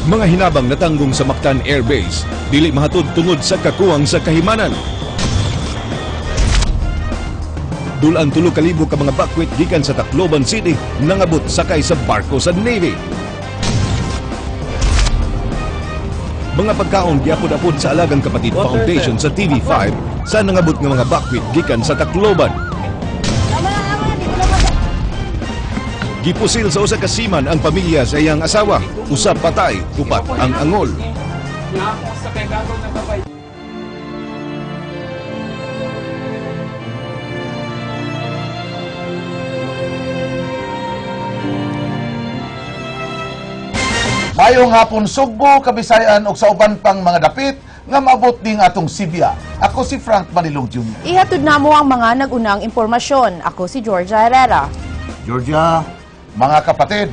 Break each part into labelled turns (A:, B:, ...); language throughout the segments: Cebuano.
A: Mga hinabang natanggong sa Mactan Air Base, dili mahatod tungod sa kakuwang sa kahimanan. Dulan 3,000 ka mga bakwit gikan sa Tacloban City nangabot sakay sa barko sa Navy. Mga pagkaon giapod-apod sa Alagang Kapatid Foundation sa TV5 sa nangabot nga mga bakwit gikan sa Tacloban. Gipusil sa usa ka seaman ang pamilya sa iyang asawa. Usa patay, upat ang angol.
B: Mayong hapon Sugbo, Kabisayan ug sa uban pang mga dapit nga maabot ning atong Sibya. Ako si Frank Manilong Jr.
C: Ihatod namo ang mga nagunang impormasyon. Ako si Georgia Herrera.
B: Georgia, mga kapatid,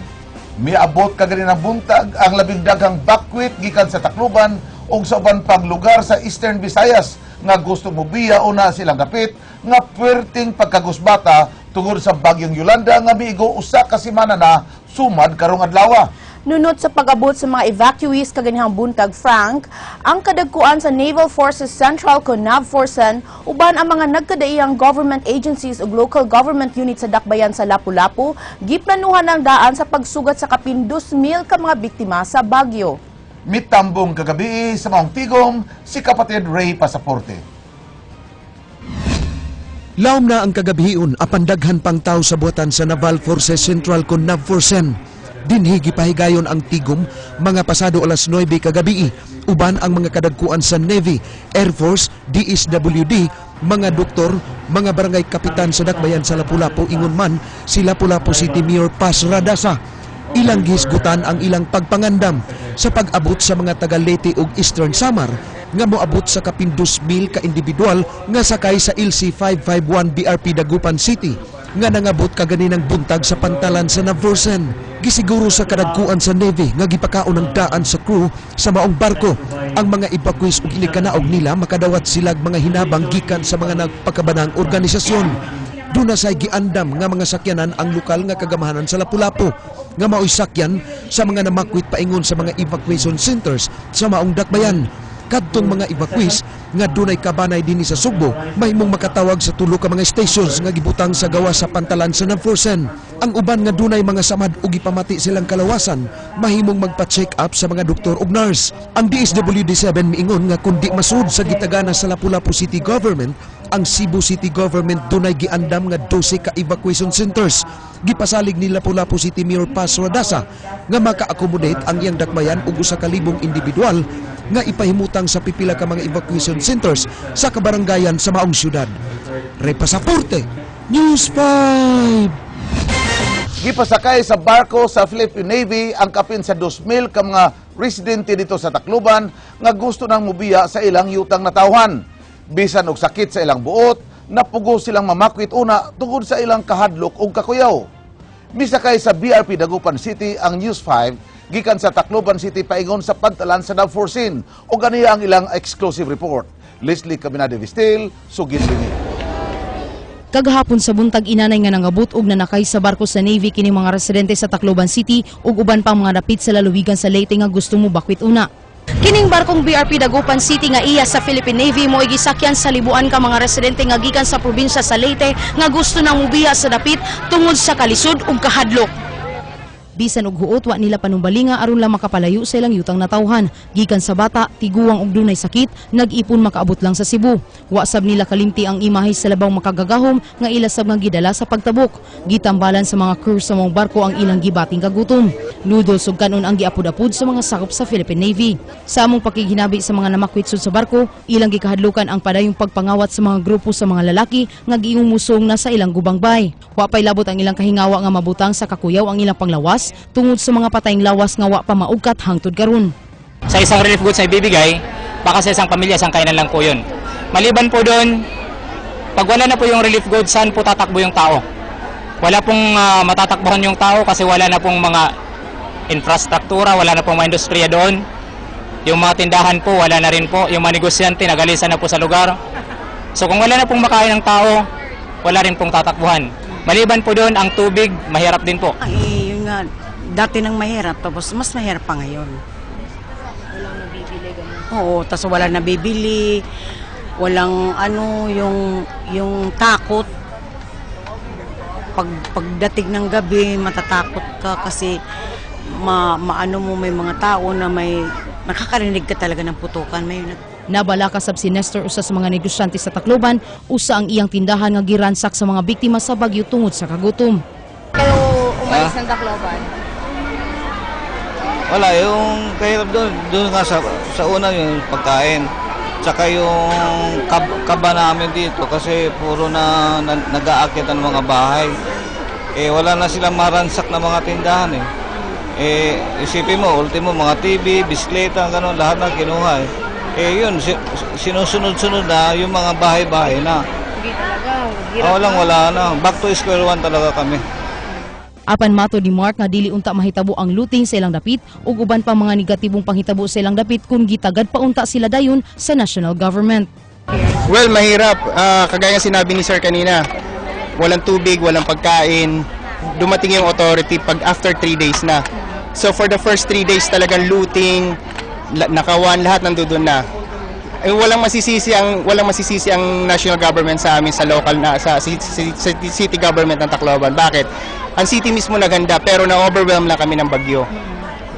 B: miabot kaganinang buntag ang labing daghang bakwit gikan sa Tacloban ug sa uban pang lugar sa Eastern Visayas nga gusto mobiya una silang dapit nga puwerteng pagkagusbata tungod sa bagyong Yolanda nga miigo usa ka semana na sumad karong adlaw.
C: Nunot sa pag-abot sa mga evacuees kaganihang buntag, Frank, ang kadagkuan sa Naval Forces Central kon NAVFORCEN uban ang mga nagkadaiyang government agencies ug local government units sa dakbayan sa Lapu-Lapu giplanuhan ang daan sa pagsugat sa kapin 2,000 ka mga biktima sa bagyo.
B: Mitambong kagabi sa maong tigom si kapatid Ray Pasaporte.
D: Laom na ang kagabihion apan daghan pang tao sa buhatan sa Naval Forces Central kon NAVFORCEN. Dinhi gipahigayon ang tigom mga pasado alas 9 kagabi uban ang mga kadagkuan sa Navy, Air Force, DSWD, mga doktor, mga barangay kapitan sa dakbayan sa Lapu-Lapu ingon man si Lapu-Lapu City Mayor Paz Radasa. Ilang gihisgutan ang ilang pagpangandam sa pag-abot sa mga taga Leyte ug Eastern Samar nga moabot sa kapin 2,000 ka individual nga sakay sa LC 551 BRP Dagupan City nga nangabot kaganinang buntag sa pantalan sa NAVFORCEN. Gisiguro sa kadagkuan sa Navy nga gipakaon ang daan sa crew sa maong barko. Ang mga evacuees ug inikanaog nila makadawat silag mga hinabang gikan sa mga nagpakabanang organisasyon. Duna say giandam nga mga sakyanan ang lokal nga kagamahanan sa Lapu-Lapu nga maoy sakyan sa mga namakwit paingon sa mga evacuation centers sa maong dakbayan. Kadtong mga evacuees nga dunay kabanay dinhi sa Sugbo mahimong makatawag sa tulo ka mga stations nga gibutang sa gawas sa pantalan sa NAVFORCEN. Ang uban nga dunay mga samad ug gipamati silang kalawasan mahimong magpa-check up sa mga doktor ug nurse. Ang DSWD-7 miingon nga kundi masud sa gitagana sa Lapu-Lapu City Government, ang Cebu City Government dunay giandam nga 12 ka evacuation centers. Gipasalig ni Lapu-Lapu City Mayor Paz Radasa nga maka-accommodate ang iyang dakbayan og 1,000 individual nga ipahimutang sa pipila ka mga evacuation centers sa kabaranggayan sa maong syudad. Ray Pasaporte, News 5.
B: Gipasakay sa barko sa Philippine Navy ang kapin sa 2,000 ka mga residente dito sa Tacloban nga gusto nang mubiya sa ilang yutang natawhan. Bisan og sakit sa ilang buot, napugo silang mamakwit una tungod sa ilang kahadlok ug kakuyaw. Misakay sa BRP Dagupan City ang News 5 gikan sa Tacloban City paingon sa pantalan sa NAVFORCEN ug ganiya ang ilang exclusive report. Leslie Caminade Vistil, sugid lini.
E: Kagahapon sa buntag inanay nga nangabot og nanakay sa barko sa Navy kini mga residente sa Tacloban City ug uban pang mga dapit sa lalawigan sa Leyte nga gusto mo bakwit una. Kining barkong BRP Dagupan City nga iya sa Philippine Navy mo gisakyan sa libuan ka mga residente nga gikan sa probinsya sa Leyte nga gusto nang mubiya sa dapit tungod sa kalisod ug kahadlok. Bisan og huot wa nila panumbalinga aron lang makapalayo sa ilang yutang natawhan. Gikan sa bata, tiguang og dunay sakit, nag-ipon makaabot lang sa Cebu. Wa sab nila kalimti ang imahe sa labaw makagagahom nga ila sab nga gidala sa pagtabok. Gitambalan sa mga crew sa mga barko ang ilang gibating kagutom. Noodles ug kanon ang giapod-apod sa mga sakop sa Philippine Navy. Sa among pakighinabi sa mga namakwit sud sa barko, ilang gikahadlukan ang padayong pagpangawat sa mga grupo sa mga lalaki nga giingong musong na sa ilang gubang bay. Wa pay labot ang ilang kahingawa nga mabutang sa kakuyaw ang ilang panglawas tungod sa mga patayng lawas nga wa pa maugkat hangtod karon.
F: Sa isang relief goods na ibibigay, baka sa isang pamilya, isang kainan lang po yun. Maliban po doon, pag wala na po yung relief goods, saan po tatakbo yung tao? Wala pong matatakbuhan yung tao kasi wala na pong mga infrastruktura, wala na pong mga industriya doon. Yung mga tindahan po, wala na rin po. Yung mga negosyante, nagalisan na po sa lugar. So kung wala na pong makain ng tao, wala rin pong tatakbuhan. Maliban po doon, ang tubig, mahirap din po.
G: Ay, yun nga, dati nang mahirap, tapos mas mahirap pa ngayon. Oo, tas wala nabibili, walang ano, yung takot. Pagdating ng gabi, matatakot ka kasi maano mo, may mga tao na may nakakarinig ka talaga ng putukan. May
E: Nabalaka sab si Nestor, usa sa mga negosyante sa Tacloban, usa ang iyang tindahan nga giransak sa mga biktima sa bagyo tungod sa kagutom.
C: Pero umalis ng Tacloban.
H: Wala, yung kahirap doon, doon nga sa una yung pagkain. Tsaka yung kaba namin dito kasi puro na nag-aakyat ng mga bahay. Eh wala na silang maransak na mga tindahan eh. Eh isipin mo, ultimo mga TV, bisikleta, ganun, lahat na kinuha eh. Eh yun, sinusunod-sunod na yung mga bahay-bahay na.
C: Hindi talaga.
H: Ah, walang wala na. Back to square one talaga kami.
E: Apan mato ni Mark nga dili unta mahitabo ang looting sa ilang dapit ug uban pa mga negatibong panghitabo sa ilang dapit kung gitagad pa unta sila dayon sa national government.
I: Well, mahirap. Kagaya ng sinabi ni Sir kanina, walang tubig, walang pagkain. Dumating yung authority pag after 3 days na. So for the first 3 days talagang looting, nakawan, lahat nandoon na. Eh, walang masisisi ang national government sa amin, sa local na sa city government ng Tacloban. Bakit? Ang city mismo naghanda pero na-overwhelm lang kami ng bagyo.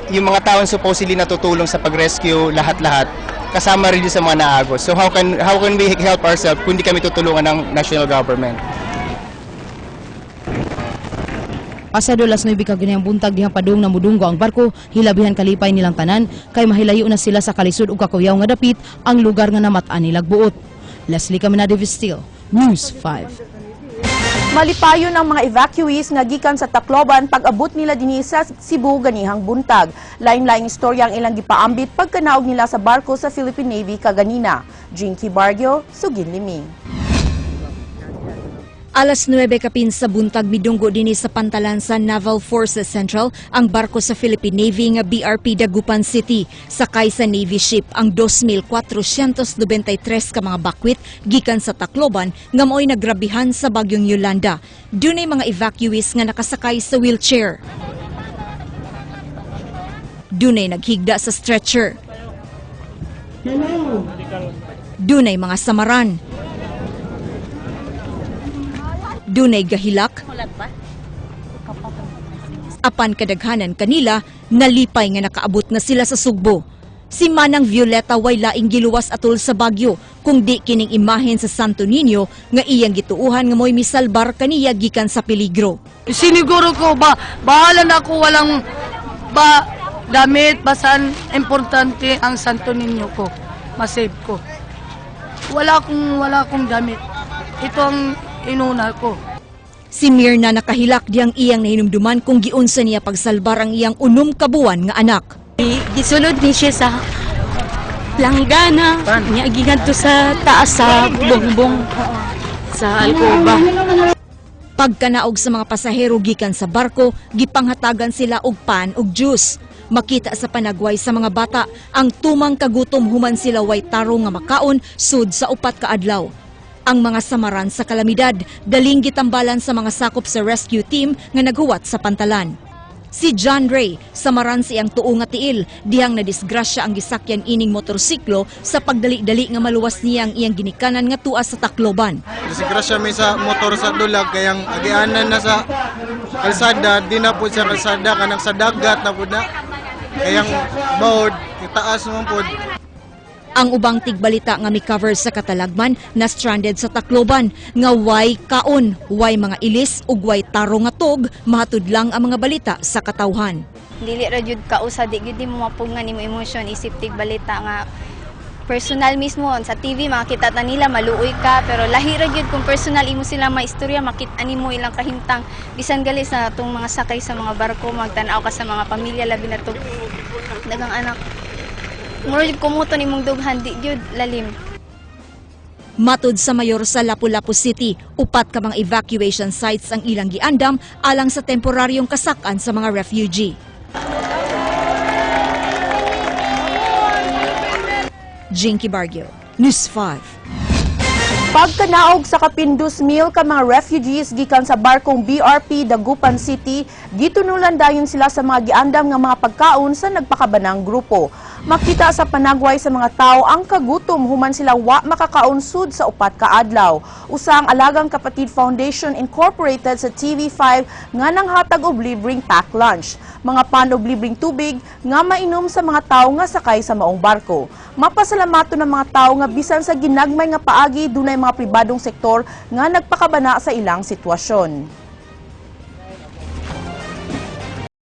I: Yung mga taong supposedly natutulong sa pag-rescue, lahat-lahat kasama rin yun sa mga naagos. So how can we help ourselves kung hindi kami tutulungan ng national government?
E: Pasado alas 9 kaganihang buntag dihang padung na mudunggo ang barko, hilabihan kalipay nilang tanan kay mahilayo na sila sa kalisod ug kakuyaw nga dapit ang lugar nga namat-an nilag buot. Leslie Caminade Vestil, News 5.
C: Malipayon ang mga evacuees nga gikan sa Tacloban pag-abot nila dinhi sa Cebu ganihang buntag. Lain-laing istorya ang ilang gipaambit pagkanaog nila sa barko sa Philippine Navy kaganina. Jinky Barrio, Sugin Liming.
J: Alas 9 kapin sa buntag, midunggo dinhi sa pantalan sa Naval Forces Central ang barko sa Philippine Navy nga BRP Dagupan City. Sakay sa Navy ship ang 2,493 ka mga bakwit gikan sa Tacloban nga maoy nagrabihan sa bagyong Yolanda. Dunay mga evacuees nga nakasakay sa wheelchair. Dunay naghigda sa stretcher. Dunay mga samaran. Dunay gahilak. Apan kadaghanan kanila, nalipay nga nakaabot na sila sa Sugbo. Si Manang Violeta way laing giluwas atol sa bagyo, kung di kining imahen sa Santo Niño nga iyang gituuhan nga mo'y misalbar kaniya gikan sa peligro.
K: Siniguro ko ba, bahala na ako, walang ba damit, basan importante ang Santo Niño ko, masave ko. Wala akong damit. Ito ang inuna ko.
J: Si Mirna nakahilak diyang iyang nahinumduman kung giunsa niya pagsalbar ang iyang 6 ka buwan nga anak.
L: Gisulod ni siya sa planggana, niya gigadto sa taas sa bongbong sa alkoba.
J: Pagkanaog sa mga pasahero gikan sa barko, gipanghatagan sila og pan ug juice. Makita sa panagway sa mga bata ang tumang kagutom human sila way tarong nga makaon sud sa 4 ka adlaw. Ang mga samaran sa kalamidad, daling gitambalan sa mga sakop sa rescue team nga naghuwat sa pantalan. Si John Ray, samaran sa iyang tuo nga tiil, dihang nadisgrasya ang gisakyan ining motorsiklo sa pagdali-dali nga maluwas niya ang iyang ginikanan nga tua sa Tacloban.
M: Disgrasya mi sa motor sa dulag, kayang agianan na sa kalsada, di na po siya kalsada, kanang sa dagat na po na. Kayang baod, itaas naman po.
J: Ang ubang tigbalita nga mi-cover sa katalagman na stranded sa Tacloban nga way kaon, way mga ilis ug way tarong nga tog, mahatud lang ang mga balita sa katawhan.
N: Dili ra jud ka usa, di gyud mo mapugngan nimo emosyon isip tig balita nga personal mismo sa TV. Makita ta nila, maluoy ka, pero lahi ra gyud kung personal imo sila maistorya, makita nimo ilang kahimtang. Bisan gali sa atong mga sakay sa mga barko, magtan-aw ka sa mga pamilya, labi na tong dagang anak, murag kumuton imong dughan, di gyud lalim.
J: Matud sa mayor sa Lapu-Lapu City, 4 ka mga evacuation sites ang ilang giandam alang sa temporaryong kasak-an sa mga refugee. Jinky Barrio, News 5.
C: Pagkanaog sa kapin 2,000 ka mga refugees gikan sa barkong BRP Dagupan City, gitunulan dayon sila sa mga giandam nga mga pagkaon sa nagpakabanang grupo. Makita sa panagway sa mga tao ang kagutom human sila wa makakaon sud sa 4 ka adlaw. Usa ang Alagang Kapatid Foundation Incorporated sa TV5 nga nanghatag og libreng pack lunch, mga pan og libreng tubig nga mainom sa mga tao nga sakay sa maong barko. Mapasalamato ng mga tao nga bisan sa ginagmay nga paagi, dunay mga pribadong sektor nga nagpakabana sa ilang sitwasyon.